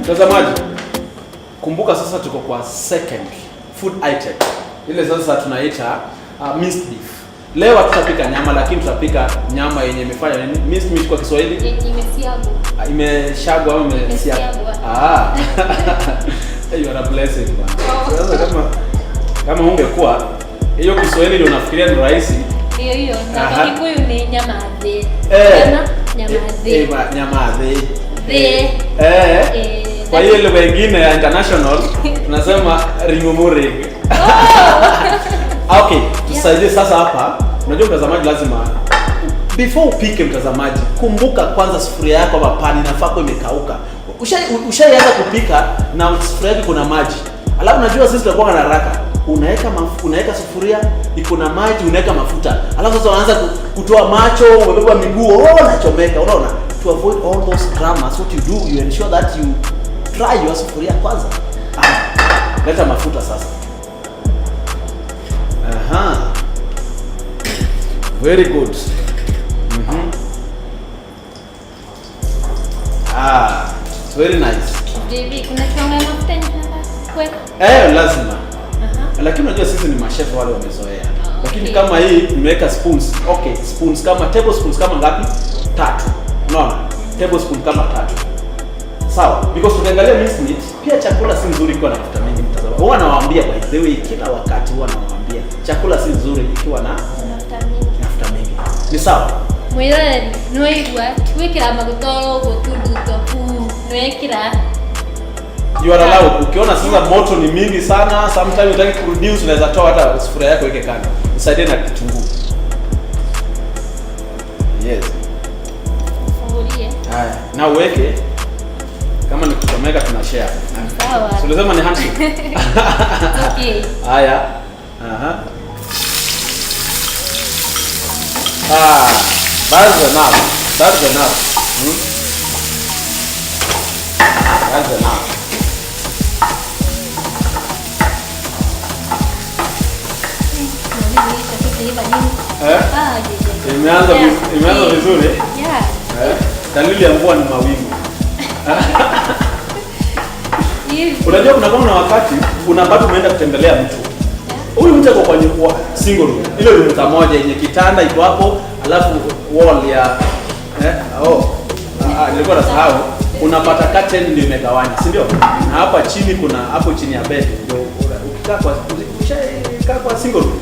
Mtazamaji, kumbuka sasa tuko kwa second food item. Ile sasa tunaita minced beef. Leo hatutapika nyama, lakini tutapika nyama yenye imefanya nini? Minced meat kwa Kiswahili? Yenye imesiagwa. Ah, imeshagwa au imesiagwa? Imesiagwa. Ah. Hey, you are a blessing, bwana. Sasa kama ungekuwa hiyo Kiswahili ndio unafikiria ni rahisi. Hiyo hiyo. Na kwa Kikuyu ni nyama the. Eh. Nyama the. Eh, nyama the. The. Eh. Eh, Kwa hiyo lugha nyingine ya international tunasema ringumuring. Oh. Okay, tusaidie sasa hapa. Unajua mtazamaji, lazima before upike, mtazamaji, kumbuka kwanza sufuria yako ama pani inafaa kuwa imekauka. Ushaianza kupika na sufuria yako iko na maji. Alafu unajua sisi tunakuwa na haraka. Unaweka sufuria iko na maji, unaweka mafuta. Alafu sasa unaanza kutoa macho, umebeba miguu, oh, nachomeka, unaona? To avoid all those dramas, what you do, you ensure that you dry your sufuria kwanza. Ah, leta mafuta sasa. Aha. Very good. Ah, it's very nice. Hivi kuna kiwango ya mafuta yenye tunafaa kuweka? Eh, lazima. Aha. Lakini unajua sisi ni mashefu wale wamezoea. Ah, Lakini okay. kama hii nimeweka spoons. Okay, spoons kama tablespoons kama ngapi? Tatu. Unaona? Tablespoon kama tatu. Sawa? Because tukiangalia minced meat, pia chakula si nzuri ikiwa na mafuta mengi, mtazama. Huwa nawaambia, by the way, kila wakati huwa nawaambia chakula si nzuri ikiwa na Mafuta mingi. Mafuta mengi. Ni sawa? Mwiroreri, nĩwaigua twĩkĩra maguta oro ũguo tu nduto nĩwekĩra. You are allowed. Ukiona sasa moto ni mingi sana, sometimes unataka kureduce, unaweza toa hata sufuria yako weke kando. Nisaidie na kitunguu. Yes. Fungulie. Haya, na uweke kama ni kuchomeka tuna share. Sawa. So ulisema ni handshake. Okay. Haya. Aha. Ah, that's enough. That's enough. That's enough. Eh? Ah, je, je. Imeanza Yeah. imeanza vizuri. Yeah. Eh? Dalili ya mvua ni mawingu. Hivi. Unajua kuna kama na wakati unapata umeenda kutembelea mtu. Huyu mtu ako kwenye single room. Ile room moja yenye kitanda iko hapo, alafu wall ya eh, oh. Ah, nilikuwa nasahau. Unapata curtain ndio imegawanya, si ndio? Na hapa chini kuna hapo chini ya bed ndio ukikaa kwa ukishakaa kwa single room.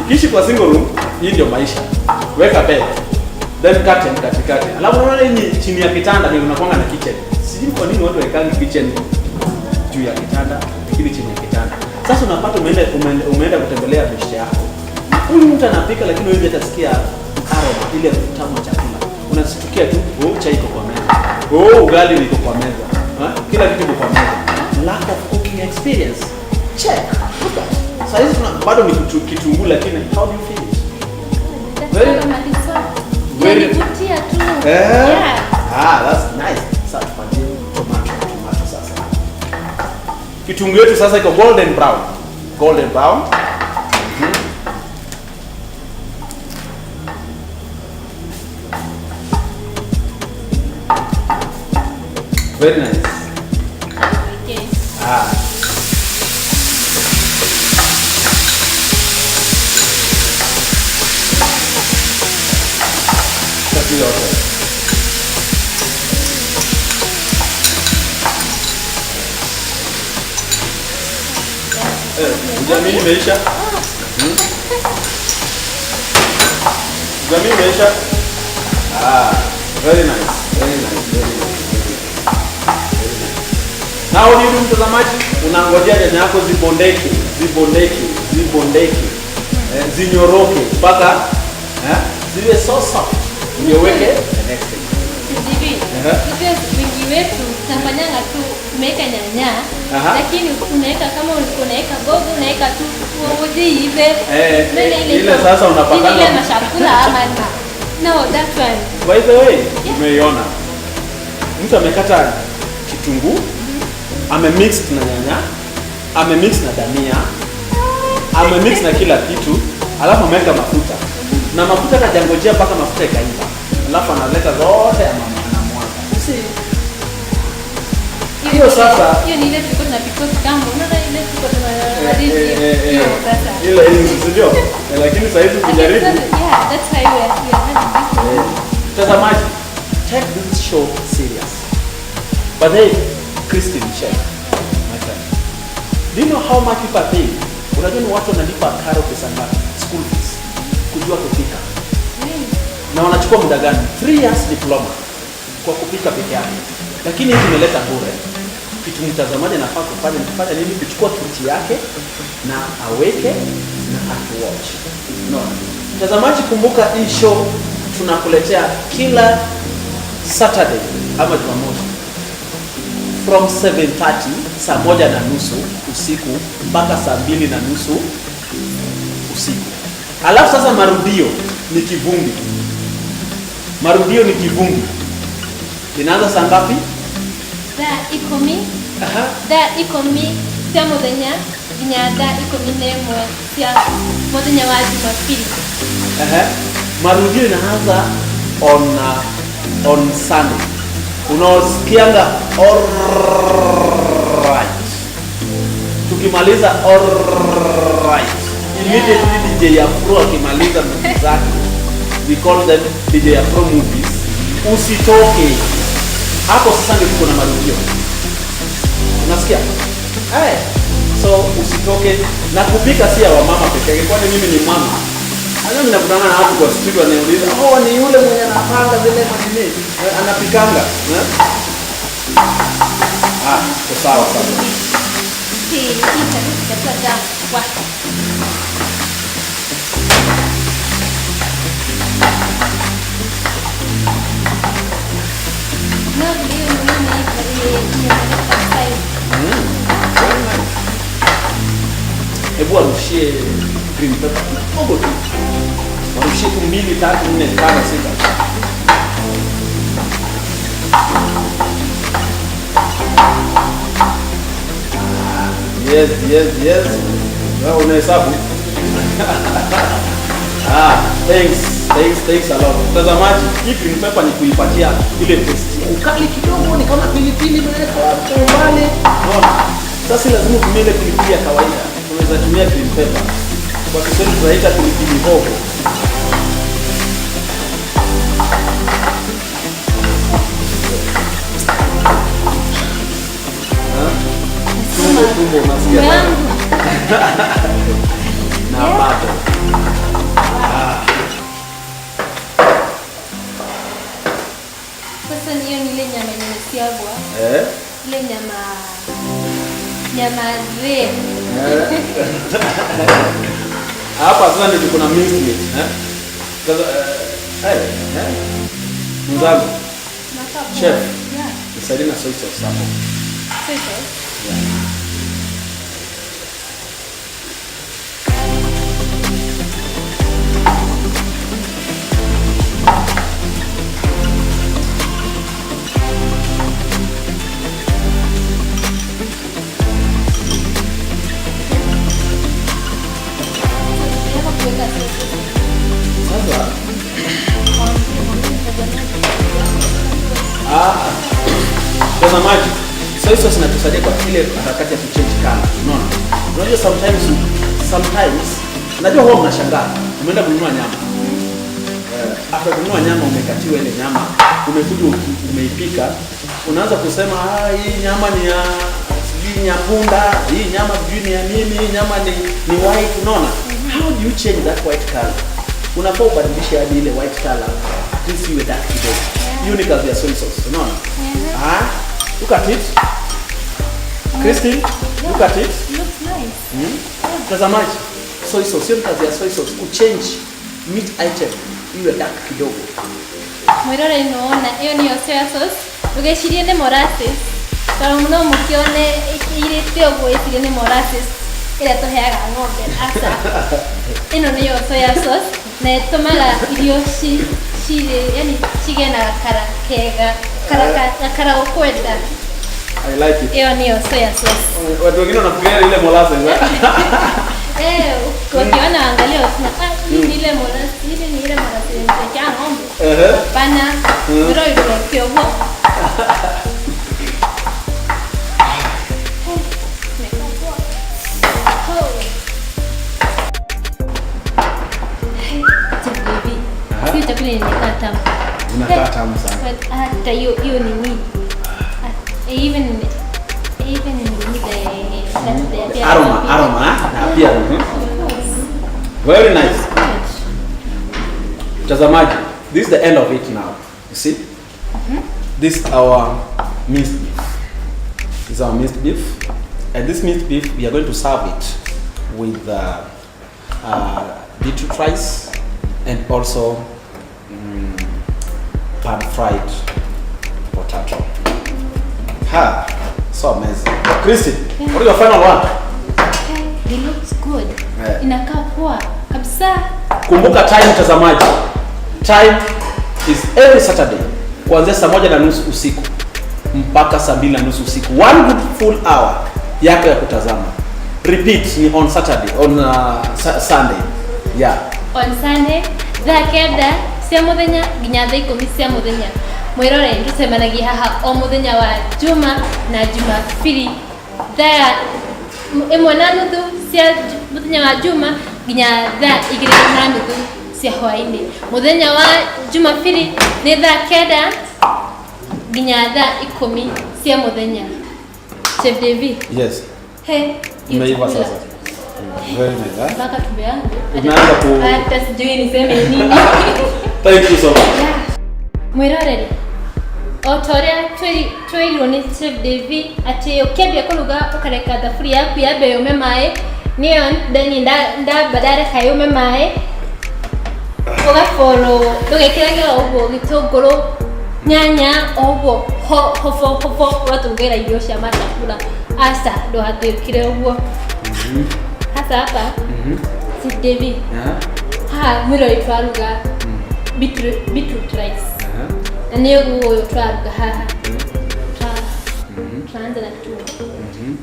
Ukiishi kwa single room, hii ndio maisha. Weka bed. Then curtain katikati. Alafu unaona hii chini ya kitanda ndio unakuanga na kitchen. Sijui kwa nini watu waekangi kitchen juu ya kitanda, lakini chini ya kitanda. Sasa unapata umeenda kutembelea beshte yako. Huyu mtu anapika, lakini wewe utasikia aroma ile utamu wa chakula. Unashtukia tu, oh, chai iko kwa meza. Oh, ugali iko kwa meza. Ha? Kila kitu iko kwa meza. Lack of cooking experience. Check. Look at. Sasa hizi tuna bado ni kitunguu, lakini how do you feel it? Very Inanivutia tu. Eh? Yeah. Ah, that's nice. Sasa tupatie tomato sasa. Kitunguu yetu sasa iko golden brown. Golden brown. Very nice. Okay. Ah. Sasa yote. Eh, jamii imeisha? Jamii imeisha? Ah, very nice. Very nice. Very nice. Very nice. Na nini mtazamaji, unangojea nyanya yako zibondeke, zibondeke, zibondeke. Zinyoroke mpaka ziwe so soft. Ndio uweke the next thing. Hivi. Hivyo wengi wetu tunafanyanga tu tumeweka nyanya, lakini unaweka kama unaweka gogo, unaweka tu uongoje ive. Mbele ile Ile sasa unapakanga ile mashakula ama na. No, that one. By the way, umeiona. Mtu amekata kitunguu, amemix na nyanya, amemix na dania, amemix na kila kitu, alafu ameweka mafuta. Na mafuta hajangojea mpaka mafuta ikaiva. Alafu analeta zote anamwaga. You see? Hiyo sasa Hiyo ni ile tulikuwa tunapika kitambo. Unaona ile tulikuwa tunamaliza hiyo sasa. Ile hizi, si ndio? Lakini sasa hizi ukijaribu. Yeah, that's why we are having this. Mtazamaji, take this show serious. But hey, Christine, chef, my friend. Do you know how much people are paying? Unajua ni watu wanalipa karo pesa ngapi? School fees. Kujua kupika. Na wanachukua muda gani? 3 years diploma kwa kupika peke yake. Lakini hii tumeleta bure. Kitu mtazamaji anafaa kufanya ni kufanya nini? Kuchukua kiti yake na aweke na atuwatch. No. Mtazamaji, kumbuka hii show tunakuletea kila Saturday ama Jumamosi from 7:30, 1:30 usiku mpaka 2:30 usiku. Alafu sasa marudio ni kivumbi. Marudio ni kivumbi. Inaanza saa ngapi? Thaa 10. Thaa 10 cia muthenya nginya thaa 11 cia muthenya wa Jumapili. Aha. Marudio inaanza on Sunday. Unaosikianga alright. Tukimaliza alright, immediately DJ Afro akimaliza movie zake, we call them DJ Afro movies. Usitoke hapo, sasa ndio tuko na marudio. Unasikia? Eh. So usitoke. Na kupika si ya wamama peke yake, kwani mimi ni mama. Hata mimi nakutana na watu kwa studio wananiuliza, "Oh, ni yule mwenye anapanga zile manini, anapikanga." Eh? Ah, kwa sawa sawa. Hii hii itakuwa tamu. Wa. No, vile hiyo ni ile Very nice. Hebu arushie green pepper kidogo tu. Warushie tu 2, 3, 4, 5, 6. Yes. Wewe unahesabu? Ah, thanks, thanks, thanks a lot. Mtazamaji, hii green pepper ni kuipatia ile taste. Ukali kidogo ni kama pilipili imewekwa kwa umbali. Unaona? Sasa si lazima utumie ile pilipili ya kawaida. Unaweza tumia green pepper. Kwa Kiswahili tunaita pilipili hoho. Tumbo, tumbo, unasikia bado? Na bado. Sasa hiyo ni ile nyama yenye imesiagwa. Ile nyama red. Hapa sasa ndio tuko na minced meat, eh? Sasa Mwenzangu. Tunafaa Chef. Yeah. Nisaidie na soy sauce hapo. Soy sauce? Yeah. Sasa mtazamaji, soy sauce inatusaidia kwa ile harakati ya kuchange color. Unaona? Unajua sometimes najua huwa mnashangaa, umeenda kununua nyama. After kununua nyama umekatiwa ile nyama, umekuja umeipika, unaanza kusema, hii nyama ni ya sijui ya punda, hii nyama sijui ni ya nini, hii nyama ni white, unaona? How do you change that white color? Unafaa ubadilishe hadi ile white color, at least iwe dark kidogo. Hiyo ni kazi ya soy sauce, unaona? Look at it. Christine, look at it. Looks nice. Mtazamaji, soy sauce, hiyo ni kazi ya soy sauce, kuchange meat item iwe dark kidogo. Mwirore nona, hiyo niyo soya sauce. Ndugecirie nĩ molasses. Tondũ no mũkĩone ĩirĩte ũguo ĩcirie nĩ molasses ĩrĩa tũheaga ng'ombe. Aca. Ĩno nĩyo soya sauce na ĩtũmaga irio cirĩ, yani cigĩe na gakara kega, gakara ũkwenda. I like it. Hiyo niyo soya sauce. Watu wengine wanafikiria ile molasses, eh? Wakiona angalia wasema, hii ni ile molasses, hii ni ile molasses ya ng'ombe. Hapana, ndio ndio kiogo. Tamu sana. But hata hiyo hiyo nini? Even nini the Aroma, na pia. Very nice. Mtazamaji, this is the end of it now. You see? This is our minced beef. This is our minced beef. And this minced beef, we are going to serve it with beetroot rice and also pan-fried potato. Ha! So amazing. Christy, what is your final one? Okay, it looks good. Yeah. Inakaa poa kabisa. Kumbuka time, mtazamaji. Time is every Saturday kuanzia 1:30 usiku mpaka 2:30 usiku. One good full hour yako ya kutazama. Repeat ni on Saturday, on Sunday. Yeah. On Sunday 9:00 cia muthenya nginya 10:00 cia muthenya. Mwirore tucemanagia haha o muthenya wa Juma na Jumapili 1:30 cia muthenya wa Juma nginya 2:30 cia hwaini. Muthenya wa Jumapili ni 9:00 nginya 10:00 cia muthenya. Chef Davy. Yes. Hey, Imeiva sasa. Very nice, eh? Mpaka tumbo yangu. Umeanza ku Hata sijui niseme nini. Thank you so much. Yeah. Mwiroreri, o ta ũrĩa twerirwo nĩ Chef Davy atĩ ũkĩambia kũruga ũkareka thaburia yaku yambe yũme maĩ, nĩyo ndani ndamba ndareka yũme maĩ, ũgakorwo ndũgekĩrage o ũguo gĩtũngũrũ, nyanya o ũguo hobo hobo ũgatũngĩra irio cia machakula. Aca, ndũgatwĩkire ũguo. Hasa hapa Chef Davy, haha mwĩroreri tũraruga beetroot rice. Na nĩ ũguo ũyũ tũraruga haha. Tuanze na kitunguu.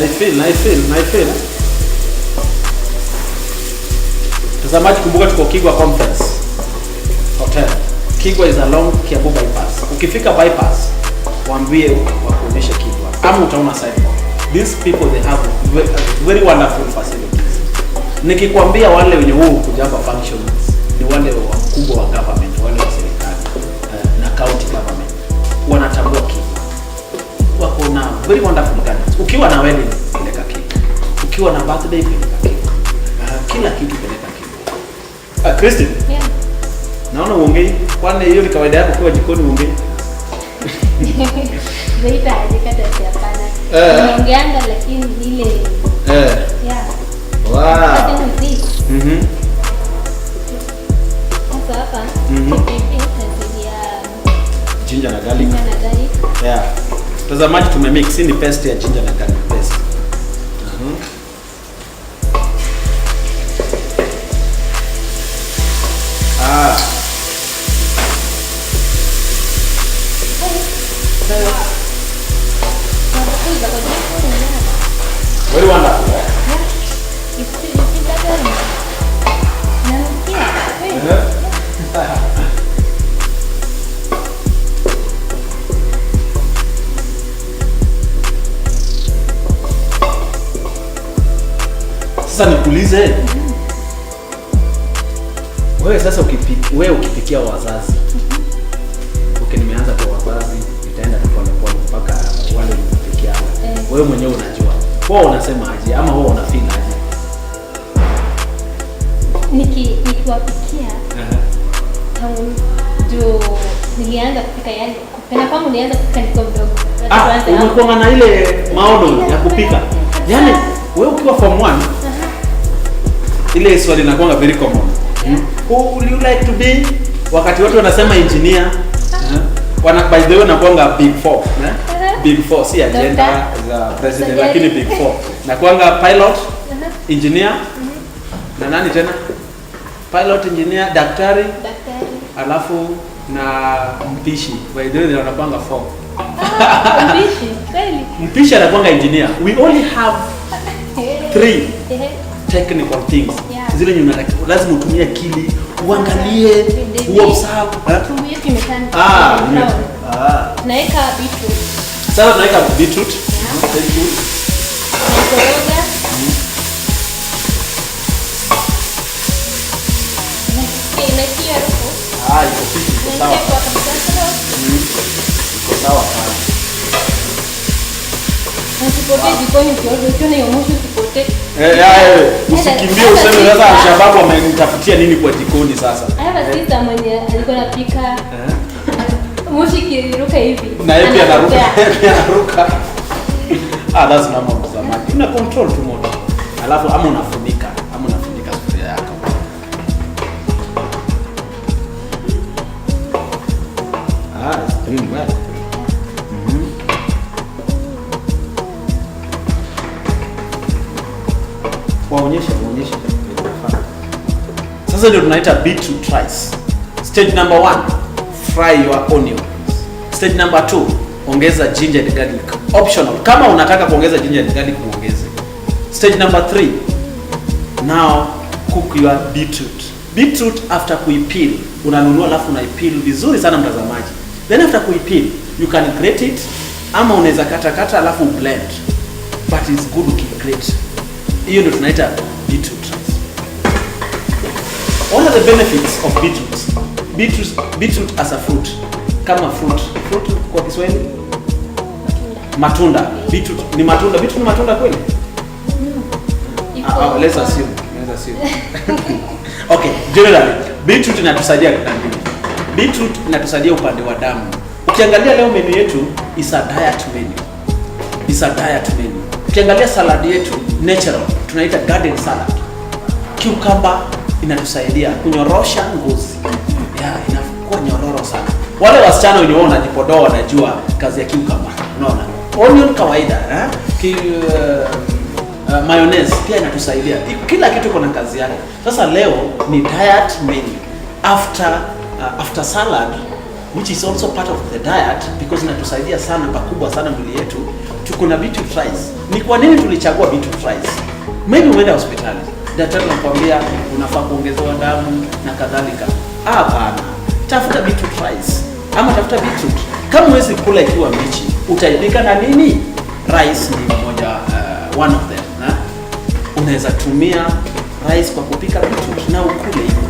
I feel. Mtazamaji, kumbuka tuko Kigwa Conference Hotel. Kigwa is along Kiambu bypass. Ukifika bypass, waambie wakuonyeshe Kigwa. Ama utaona signboard. These people, they have very wonderful facilities. Nikikwambia wale wenye huo kuja hapa functions ni wale wakubwa wa government, wale wa serikali na county government. Wanatambua Kigwa. Wako na very wonderful gardens. Ukiwa na wedding, peleka Kigwa. Ukiwa na birthday, peleka Kigwa. Kila kitu peleka Kigwa. Christine. Yeah. Naona uongei. Kwani hiyo ni kawaida yako ukiwa jikoni uongei? Zaita hajikata si hapana. Naongeanga lakini ile Yeah. Wow. Nothing with this. Sasa hapa. Tunasaidia Ginger na garlic. Ginger na garlic. Yeah. Tazamaji, tumemix. Hii ni paste ya ginger na garlic paste. Very wonderful, eh? Yeah. You feel that aroma? Nanukia. Sasa nikuulize. Wewe sasa wewe ukipikia wazazi. Okay, nimeanza kwa wazazi, nitaenda tu pole pole mpaka wale unapikia. Wewe mwenyewe unajua. Wewe unasema aje ama wewe una feel aje? Nikiwapikia. Tangu ndio nilianza kupika, yani kupenda kwangu nilianza kupika nikiwa mdogo. Umekuwa na ile maono ya kupika. Yaani wewe ukiwa form 1, ile swali inakuwa very common. Who would you like to be? Wakati watu wanasema engineer, wana by the way nakuanga big 4, eh? Big 4 si agenda za president, lakini big 4. Nakuanga pilot, engineer, na nani tena? Pilot, engineer, daktari, alafu na mpishi. By the way wanakuanga 4. Mpishi, kweli. Mpishi anakuanga engineer. We only have three Ehe. technical things. Yeah. Zile yenye lazima utumie akili, uangalie, uobserve. Eh? Tumbo yetu imeturn Ah, brown. ah. Tunaweka beetroot. Sasa tunaweka beetroot. Yeah. Thank you. Tunaikoroga. Inatia harufu. Ah, iko fiti, iko sawa. Inatia kwa kabisa. Iko sawa sana. Usipotee jikoni ukiona hiyo moshi usipotee. Eh, usikimbie useme sasa Alshabaab wamenitafutia nini kwa jikoni sasa. I have a sister mwenye alikuwa anapika moshi ikiruka hivi. Na yeye pia anaruka, Anapotea. yeye pia anaruka. Ah, that's normal mtazamaji. Una control tu moto. Alafu ama unafunika sufuria yako. Ah, it's doing well. Waonyeshe, waonyeshe vile unafanya. Sasa ndio tunaita beetroot rice. Stage number one, fry your onions. Stage number two, ongeza ginger and garlic. Optional. Kama unataka kuongeza ginger and garlic uongeze. Stage number three, now cook your beetroot. Beetroot after kuipeel, unanunua alafu unaipeel vizuri sana mtazamaji. Then after kuipeel, you can grate it ama unaweza kata kata alafu blend. But it's good ukigrate. Hiyo ndio tunaita beetroot rice. What are the benefits of beetroot? Beetroot as a fruit. Kama fruit. Fruit kwa Kiswahili? Matunda. Matunda. Beetroot ni matunda. Beetroot ni matunda kweli? Iko- Ah, let's assume. Let's assume. Okay, generally beetroot inatusaidia kuna mbili. Beetroot inatusaidia upande wa damu. Ukiangalia leo menu yetu is a diet menu. Is a diet menu. Ukiangalia salad yetu natural, tunaita garden salad. Cucumber inatusaidia kunyorosha ngozi. Yeah, inakuwa nyororo sana. Wale wasichana wenye wao wanajipodoa wanajua kazi ya cucumber. Unaona? Onion kawaida, eh? Mayonnaise pia inatusaidia. Kila kitu kuna kazi yake. Sasa leo ni diet menu. After salad, which is also part of the diet because inatusaidia sana pakubwa sana mwili yetu. Tuko na beetroot rice. Ni kwa nini tulichagua beetroot rice? Maybe umeenda hospitali, daktari anakuambia unafaa kuongezewa damu na kadhalika. Hapana, tafuta beetroot rice ama tafuta beetroot. Kama huwezi kula ikiwa mbichi, utaipika na nini? Rice ni mmoja, one of them. Na unaweza tumia rice kwa kupika beetroot na ukule hivyo.